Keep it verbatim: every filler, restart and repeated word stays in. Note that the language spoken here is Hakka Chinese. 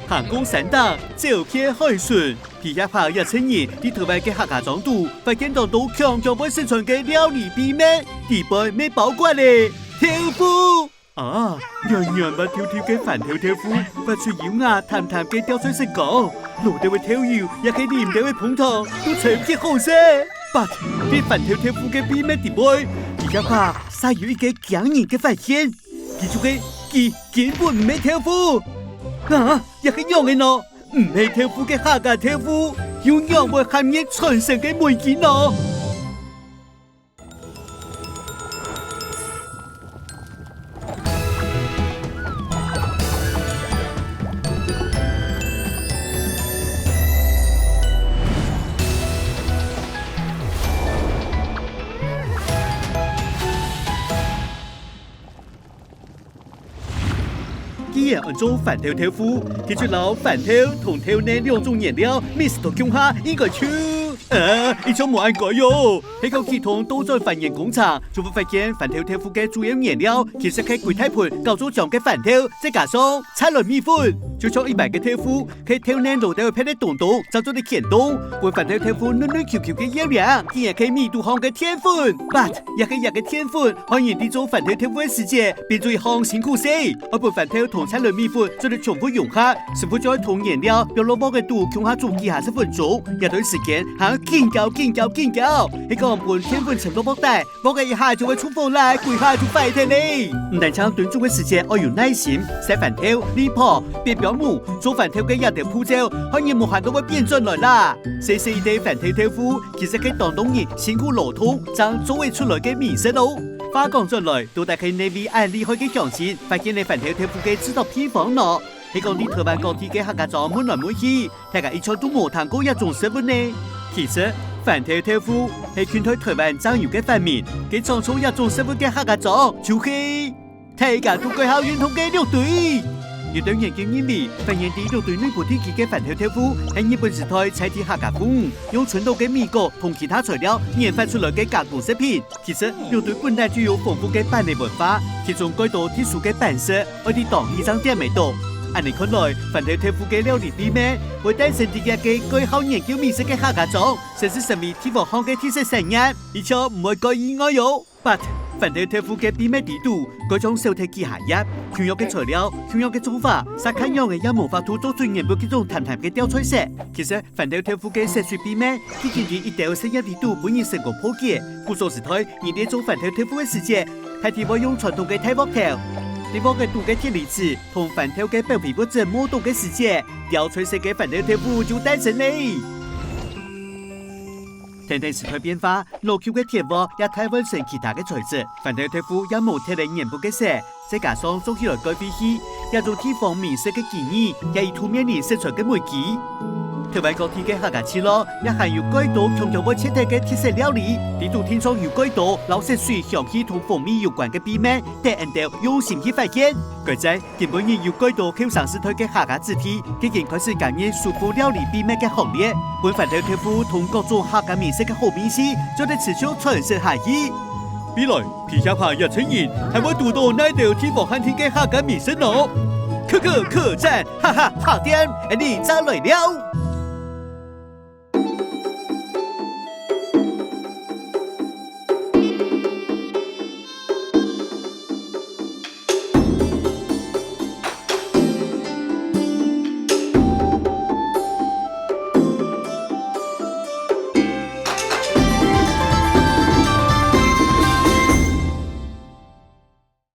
行過山頂，走遍海脣，皮夾客這陣人在臺灣个客家庄肚，發現當多強強會失傳个料理秘密，底背乜包括了豆腐。啊，軟軟滑溜溜个番豆豆腐，發出優雅淡淡个吊菜色光，滷兜个豆油，也係啉兜个紅糖，都超級好食。But，在番豆豆腐个秘密底背，皮夾客煞有一個驚人个發現。 佢就係，佢根本毋係豆腐。啊，這係仰仔呢？毋係豆腐个客家豆腐，又仰會陷入傳承个迷境呢？既然安做番豆豆腐，佢就摎番豆同豆奶兩種原料mix到共下，應該就，呃，一定無恁該喲。係講佢同倒轉還原工程，就會發現番豆豆腐个主要原料其實係歸大盆攪做漿个番豆，再加上赤卵米粉。就像一般个豆腐，係豆奶摎兜別个東東，正做得牽動，分番豆豆腐嫩嫩Q Q个要領，竟然係米肚項个澱粉。But，這係這个澱粉 害人在做番豆豆腐个時節，變做一項辛苦事，愛分番豆同赤卵米粉做得充分融合，師傅就愛同原料放落鑊仔肚共下煮幾下十分鐘，這段時間還愛緊攪緊攪緊攪，係講分澱粉沉落鑊底，鑊仔一下就會著火來，歸下就壞忒了。毋單淨燉煮个時節愛有耐心，洗番豆、瀝泡、煸薑母，做番豆个這兜步驟，害人無閒都會變轉來啦。細細一垤番豆豆腐，其實係當多人辛苦勞動正做會出來个美食哦。 話講轉來，到底係哪位恁厲害个鄉親發現了番豆豆腐个製作秘方呢？係講在臺灣各地个客家庄問來問去，大家一直都無聽過這種食物呢？其實，番豆豆腐係近代臺灣正有个發明，該創造這種食物个客家庄就係大家都蓋好認同个六堆。有兜研究認為，發源地六堆內埔地區个番豆豆腐係日本時代在地客家婦女用賰落个米果同其他材料研發出來个加工食品。 其實，六堆本來就有豐富个粄仔文化，其中蓋多特殊个粄色，愛在當地正點得著。恁呢看來，番豆豆腐个料理秘密，會誕生在這个蓋好研究美食个客家庄，甚至成為地方項个特色產業，一定毋會蓋意外喲。But，番豆豆腐个秘密底肚，蓋像少忒幾下頁，共樣个材料，共樣个做法，煞看樣仔也無法度做出原本該種淡淡个吊菜色。其實， 番豆豆腐个色水秘密，既經在一兜實驗底肚分人成功破解。古早時代，人在做番豆豆腐个時節，大體會用傳統个大鑊頭，在鑊仔肚个鐵離子同番豆个表皮物質磨動个時節，吊菜色个番豆豆腐就誕生了。跈等時代變化，老舊个鐵鑊也替換成其他个材質，番豆豆腐也無忒了原本个色。 再加上做起來蓋費氣，這種地方美食个記憶也以圖面人食出个危機。臺灣各地个客家聚落也還有蓋多強強會切忒个特色料理，裡肚定著有蓋多摎色水、香氣同風味有關个秘密，等𠊎兜用心去發現。該在今晡日有蓋多後生時代个客家子弟，已經開始加入師傅料理秘密个行列，分番豆豆腐同各種客家美食个好味緒，做得持續傳承下去。 未來，皮夾客這陣人還會堵著哪兜地方罕聽个客家美食呢？可可可讚，哈哈，好店，𠊎俚正來尞！